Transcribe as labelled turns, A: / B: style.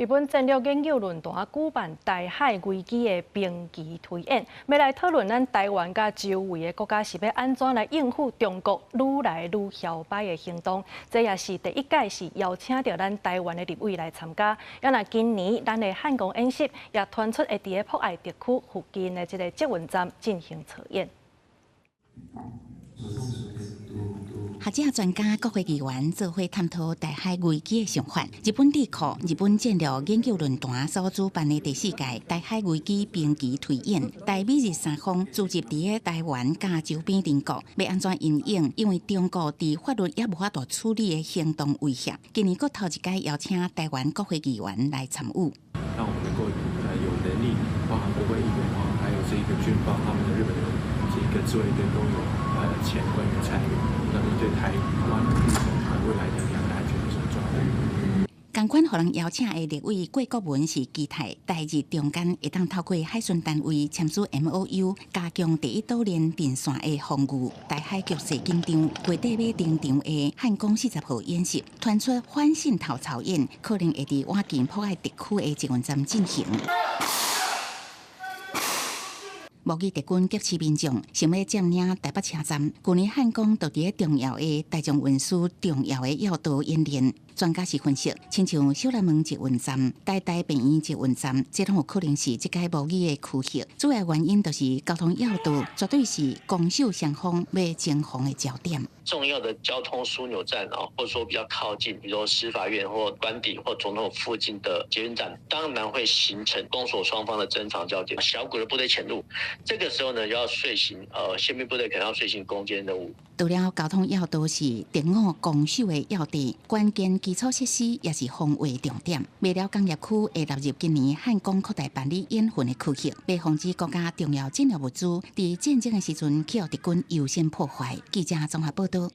A: 日本戰略研究論壇舉辦台海危機的兵棋推演，欲來討論咱台灣佮周圍的國家是欲按怎來應付中國愈來愈囂擺的行動。這也是第一屆是邀請著咱台灣的立委來參加。啊若今年咱的漢光演習也傳出會佇咧博愛特區附近的這个捷運站進行測演。
B: 學者專家、國會議員做伙探討台海危機的想法。日本智庫日本戰略研究論壇所主辦的第四屆台海危機兵棋推演，台美日三方聚集佇咧台灣佮周邊鄰國，欲按怎因應？因為中國佇法律猶無法度處理的行動威脅。今年閣頭一擺邀請台灣國會議員來參與。
C: 讓我們能夠有能力，包含國會議員啊，還有這個軍方，他們的日本的這個自衛隊都有前官員參與。那麼對台灣、日本未來的兩岸安全是很重要的。
B: 仝款予人邀請的立委郭國文是期待台日中間會當透過海巡單位簽署 MOU，加強第一島鏈陣線的防禦。台海局勢緊張，月底欲登場的漢光40號演習，傳出反滲透操演，可能會佇倚近博愛特區的捷運站進行。模擬敵軍劫持民眾，想欲佔領台北車站。舊年漢光就佇咧重要的大眾運輸重要的要道演練。專家是分析，親像小南門捷運站、台大病院捷運站，這攏有可能是這擺模擬的區域。主要原因就是交通要道絕對是攻守雙方欲爭防的焦點。
D: 重要的交通樞紐站啊，或者說比較靠近，比如說司法院或官邸或總統府附近的捷運站，當然會形成攻守雙方的爭防焦點。小股的部隊潛入，這個時候呢，要遂行，憲兵部隊可能要遂行攻堅任務。
B: 除了交通要道是敵我攻守的要地，關鍵基礎設施也是防衛重點。麥寮工業區會納入今年漢光擴大辦理演訓的區域，欲防止國家重要戰略物資佇戰爭的時陣去予敵軍優先破壞。記者綜合報道。